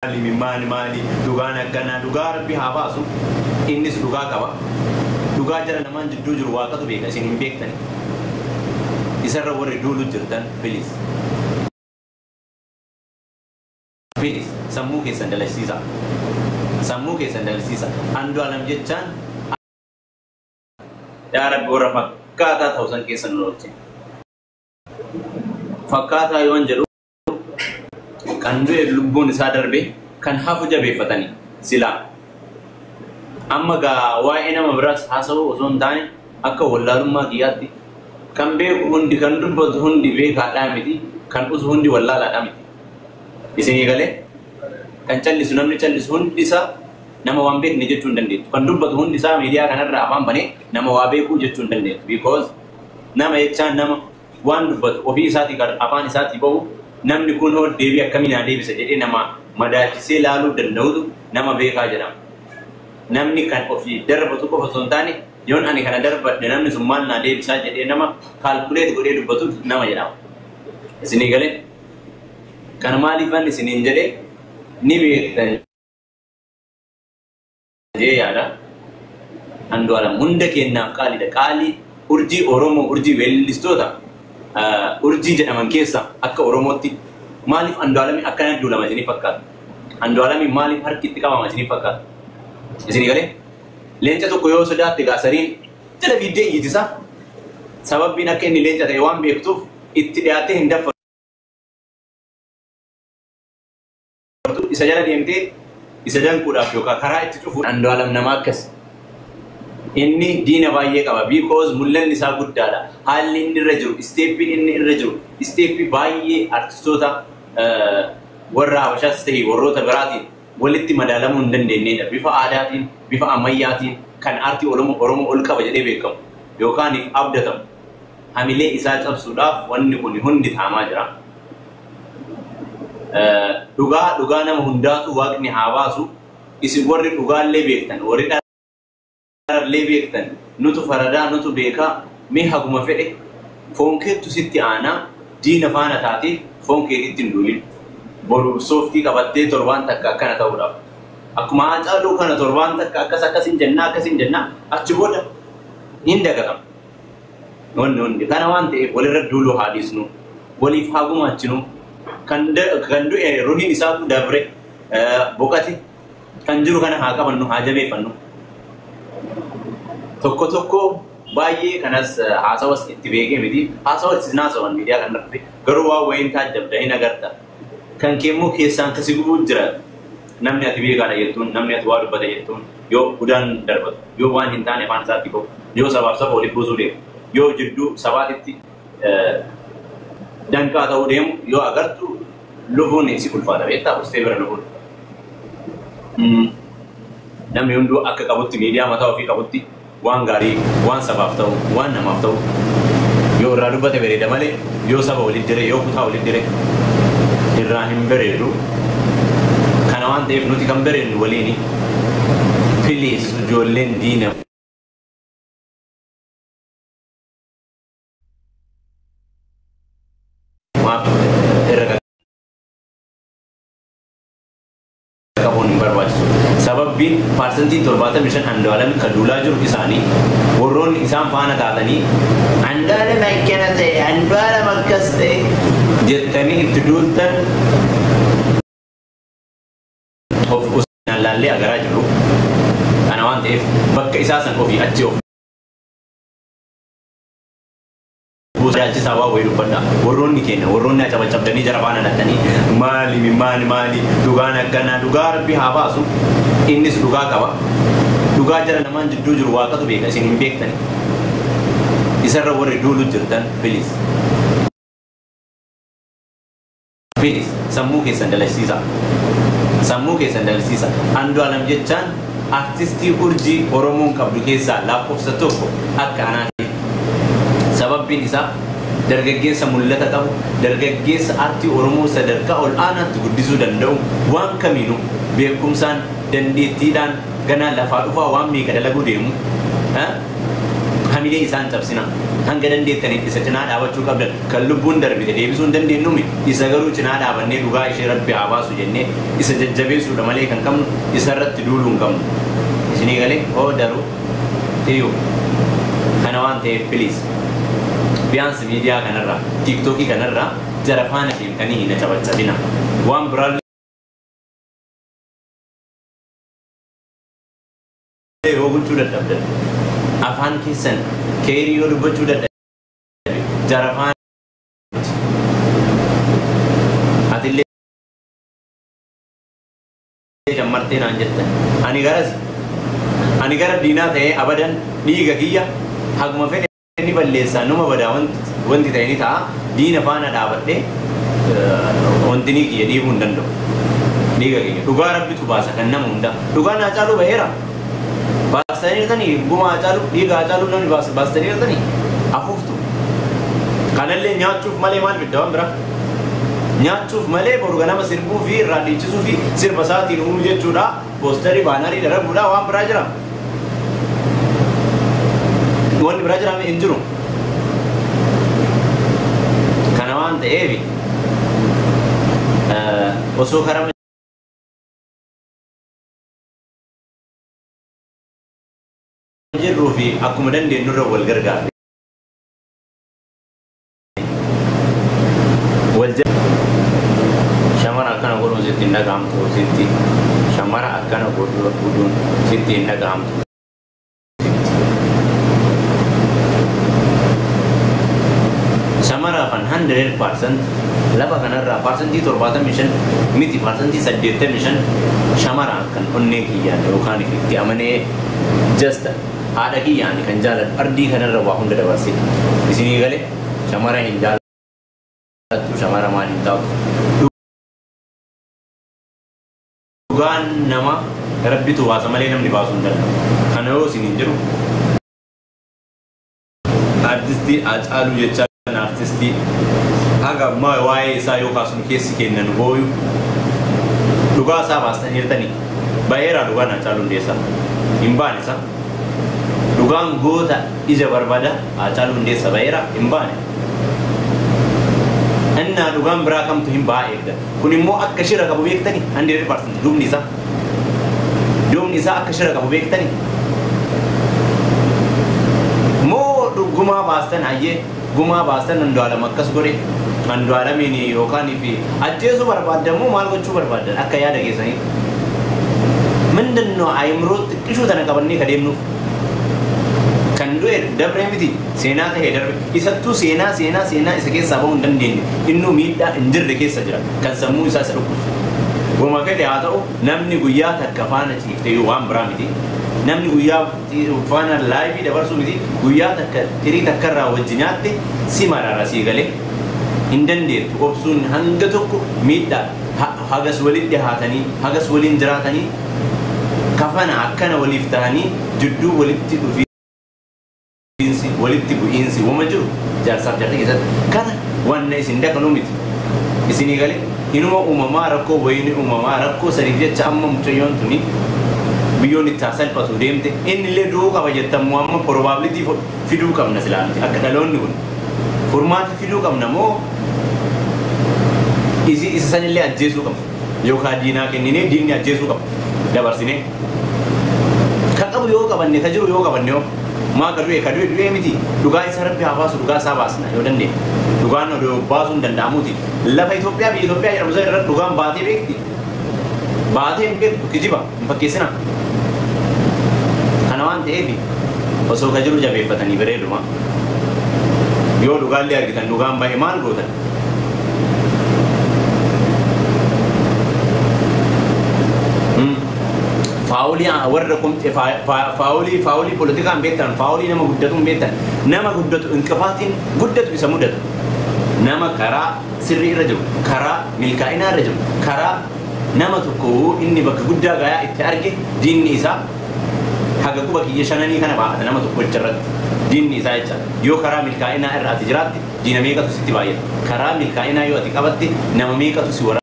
Maali maali, dhugaan akkanaa, dhugaa Rabbi haa baasu. Innis dhugaa qaba. Dhugaa jara lamaan jidduu jiru Waaqatu beeka, isin hin beektani. Isarra warri duulu jirtan, please. Please, sammuu keessan dalagsiisa. Sammuu keessan dalagsiisa. Andu'aalam jechaan yaa Rabbi, warra fakkaataa ta'u san keessa nu oolche. Fakkaataa yoon jedhu, kan du'e lubbuun isaa darbe, kan hafu jabeeffatanii silaa. Amma gaa waa'ee nama biraas haasa'uu osoo hin taane, akka wallaalummaa kiyyaatti, kan beeku hundi, kan dubbatu hundi beekaadhaa miti, kan usu hundi wallaalaadhaa miti. Isinii galee? Kan callisu, namni callisu hundi isaa nama waan beekne jechuu hin dandeettu. Kan dubbatu hundi isaa miidiyaa kanarra afaan banee nama waa beekuu jechuu hin dandeettu. Because nama jechaan nama waan dubbatu ofii isaatii kan afaan isaatii bahu, namni kun hoo deebii akkamiin haa deebisa jedhee nama madaalchisee laaluu danda'utu nama beekaa jedhama. Namni kan ofii darbatu qofa osoo hin taane, yoon ani kana darbadhe namni sun maal naa deebisaa jedhee nama calculate godhee dubbatu nama jedhama. Isinii galee? Kana maaliifan isiniin jedhee, ni beektan jee yaada. Andu'aalam hunda keenyaaf qaaliidha. Qaalii urjii Oromoo, urjii weellistoota urjii jedhaman keessa akka Oromootti maaliif Andu'aalami akkana duulama isinii fakkaata? Andu'aalami maaliif harki itti qabama isinii fakkaata? Isinii galee? Leenca tokko yoo sodaatte gaasariin jala fiiddee iyyitisa. Sababbiin akka inni leenca ta'e waan beektuuf itti dhiyaattee hin daffartu. Isa jala deemtee isa danquudhaaf yookaan karaa itti cufuun Andu'aalam nama akkas. Inni diina baay'ee qaba. Because mul'anni isaa guddaadha. Haalli inni irra jiru, step iin inni irra jiru, step ii baay'ee artistoota warra Habashaas ta'e warroota biraatiin walitti madaalamuu hin dandeenyedha. Bifa aadaatiin, bifa ammayyaatiin kan aartii Oromoo ol qaba jedhee beekamu yookaan abdatamu. Hamilee isaa cabsuudhaaf wanni kun hundi taamaa jira. Dhugaa nama hundaatu Waaqni haa baasu. Isin warri dhugaallee beektan, warri dharallee beektan, nutu faradaa, nutu beekaa. Mee haguma fedhe foon keettu sitti aanaa, diina faana taatee foon keetitti hin duulin. Boru sooftii qabattee torbaan takka akkana ta'uudhaaf. Akkuma Haacaaluu kana torbaan takka akkas akkas hin jennaa, akkas hin jennaa, achi booda hin dagatama. Wanni hundi kana waan ta'eef walirra duuluu haa dhiisnu. Waliif haa gumaachinu. Kan du'e ruhiin isaatu dabre boqate, kan jiru kana haa qabannu, haa jabeeffannu. Tokko tokko baay'ee kanas haasawas itti beekee miti. Haasawas isin haasawan miidiyaa kana dhufe garuu waan wayiin taajjabda, hin agarta. Kan keemmoo keessaan kasi gubuu jira. Namni ati beekaadha jettuun, namni ati waa dubbata jettuun, yoo udaan darbatu, yoo waan hin taane afaan isaatti bahu, yoo sabaaf saba waliif buusuu deemu, yoo jidduu sabaatitti danqaa ta'uu deemu yoo agartu, lubuun si ulfaata, beektaa, ustee bira lubuun. Namni hunduu akka qabutti, miidiyaa mataa ofii qabutti, waan gaarii, waan sabaaf ta'u, waan namaaf ta'u yoo irraa dubbate bareeda malee, yoo saba walitti dire, yoo kutaa walitti dire, irraa hin bareedu. Kana waan ta'eef nuti kan bareednu waliini. Please, ijoolleen diina maaf irra qabuun hin barbaachisu. Sababbiin 75% Andu'aalam kan duulaa jiru isaanii, warroonni isaan faana taatanii Andu'aalam akkana ta'e, Andu'aalam akkas ta'e jettanii itti duultan of qusannaan laallee agaraa jiru. Kana waan ta'eef bakka isaa san ofii achi of yaalchisaa, waa wayii dubbadha. Warroonni keenya, warroonni acabacabdanii jara faana dhattanii, maali maali maali, dhugaan akkanaa, dhugaa Rabbi haa baasu. Innis dhugaa qaba. Dhugaa jara lamaan jidduu jiru Waaqatu beeka, isin hin beektani. Isarra warri duulu jirtan, please. Please, sammuu keessan dalagsiisa. Sammuu keessan dalagsiisa. Andu'aalam jechaan artistii urjii Oromoon qabdu keessaa lakkoofsa 1 akka anaati. Sababbiin isaa dargaggeessa mul'ata qabu, dargaggeessa aartii Oromoo sadarkaa ol aanaatti guddisuu danda'u, waan kamiinuu beekumsaan, dandeettiidhaan ganaa lafaa dhufaa waan meeqa dalaguu deemu, hamilee isaan cabsina. Hanga dandeettaniif isa cinaa dhaabachuu qabdan. Kan lubbuun darbite deebisuu hin dandeenyumi, isa garuu cinaa dhaabannee dhugaa ishee Rabbi haa baasu jennee isa jajjabeessuudha malee kan qabnu isa irratti duuluu hin qabnu. Isinii galee hoo daruu tiyuu kana waan ta'eef please biyaansi miidiyaa kanarraa tiiktookii kanarraa jara faana deemtanii hin cabacabina. Waan biraallee yoo gochuu dadhabdan afaan keessan keerii yoo dubbachuu dadhabde jara faana atillee jammartee naan jettan. Ani gara diinaa ta'ee abadan dhiiga kiyya haguma fedhe ni balleessaa numa badaa wanti ta'e ni ta'a. Diina faana dhaabadhee wanti ni kiyya dhiibuu hin danda'u. Dhiiga kiyya dhugaa Rabbitu baasa kan nama hundaa. Dhugaan Haacaaluu baheera. Baastanii jirtanii guma Haacaaluu dhiiga Haacaaluu namni baastanii jirtanii afuuftu. Kanallee nyaachuuf malee maal fidda waan biraa? Nyaachuuf malee boru ganama sirbuu fi irraa dhiichisuu fi sirba isaatiin uumuu jechuudha. Poosterii baanarii darabuudha waan biraa jira. Wanni biraa jira hin jiru. Kana waan ta'eef osoo karaa jirruu fi akkuma dandeenyurra wal gargaarre. Shamara akkana godhuun sitti hin dhaga'amtu sitti. Shamara akkana godhuun sitti hin dhaga'amtu. Shamara afaan 100% lafa kanarraa 75% miti 85% shamara akkan onnee kiyyaan yookaan itti amanee just haadha kiyyaan kan jaaladhu ardii kanarra waa hunda dabarsee. Isinii galee shamara hin jaalattu shamara maal hin taatu. Dhugaan nama Rabbitu baasa malee namni baasuu hin danda'u. Kana yoo isin hin jiru artistii Haacaaluu jechaan artistii haga ammaa waa'ee isaa yoo kaasnu keessi kennan booyu dhugaa isaa baastanii jirtanii baheeraa dhugaan Haacaaluu Hundeessaa hin baane isa. Dhugaan goota ija barbaada Haacaaluu Hundeessaa baheeraa hin baane. Innaa dhugaan biraa kamtu hin ba'a eegda. Kun immoo akka shira qabu beektanii 100% duubni isaa. Duubni isaa akka shira qabu beektanii. Moo gumaa baastan hayyee gumaa baastan Andu'aalam akkas godhe Andu'aalamiin yookaan fi ajjeesuu barbaaddan moo maal gochuu barbaaddan akka yaada keessanii. Mindannoo ayimroo xiqqishuu tana qabannee ka deemnuuf. Kan du'e dabree miti seenaa ta'e darbe isattuu seenaa seenaa seenaa isa keessaa bahuu hin dandeenye innuu miidhaa hin jirre keessa jira kan sammuu isaa isa dhukkubsu. Goma fedhe haa ta'u namni guyyaa takka faana ciiftee waan biraa miti. Namni guyyaa faana laayivii dabarsuu miti guyyaa takka tirii takkarraa wajji nyaatte si marara sii galee hin dandeettu obsuun hanga tokko miidhaa hagas walitti dhihaatanii hagas waliin jiraatanii kafana akkana waliif ta'anii jidduu walitti dhufiinsi walitti bu'iinsi wama jiru jaarsaaf jaartii keessatti kana wanna isin dakanuu miti isinii galee inuma uumamaa rakkoo wayini uumamaa rakkoo saniif jecha amma mucayyoon tuni biyyoon itti haa salphatu deemte inni illee du'uu qaba jettan moo amma probability fiduu qabna silaa miti akka dhaloonni kun furmaata fiduu qabna moo isa sanillee ajjeesuu qabna yookaan diinaa kenninee diinni ajjeesuu qabna dabarsinee kan qabu yoo qabanne ka jiru yoo qabanne yoo maa ka du'e du'e miti dhugaa isa Rabbi haa baasu dhugaa isaa baasna yoo dandeenye dhugaan odoo baasuu hin danda'amuuti lafa Itoophiyaa biyya Itoophiyaa jedhamu sana irra dhugaan baatee beekti baatee hin beektu kijiba hin fakkeessina. Kana waan ta'eef osoo ka jiru jabeeffatanii bareeduma yoo dhugaallee argitan dhugaan bahe maal gootan? Faawulii warra kumte faawulii faawulii poolitikaa hin beektan faawulii nama guddatu hin beektan nama guddatu inqifaatiin guddatu isa mudatu nama karaa sirrii irra jiru karaa milkaa'inaa irra jiru karaa nama tokko inni bakka guddaa gayaa itti arge diinni isaa haga quba kiyya shananii kana baa'ata nama tokko irratti diinni isaa jecha yoo karaa milkaa'inaa irra ati jiraatte diina meeqatu sitti baay'ata karaa milkaa'inaa yoo ati qabatte nama meeqatu si waraana.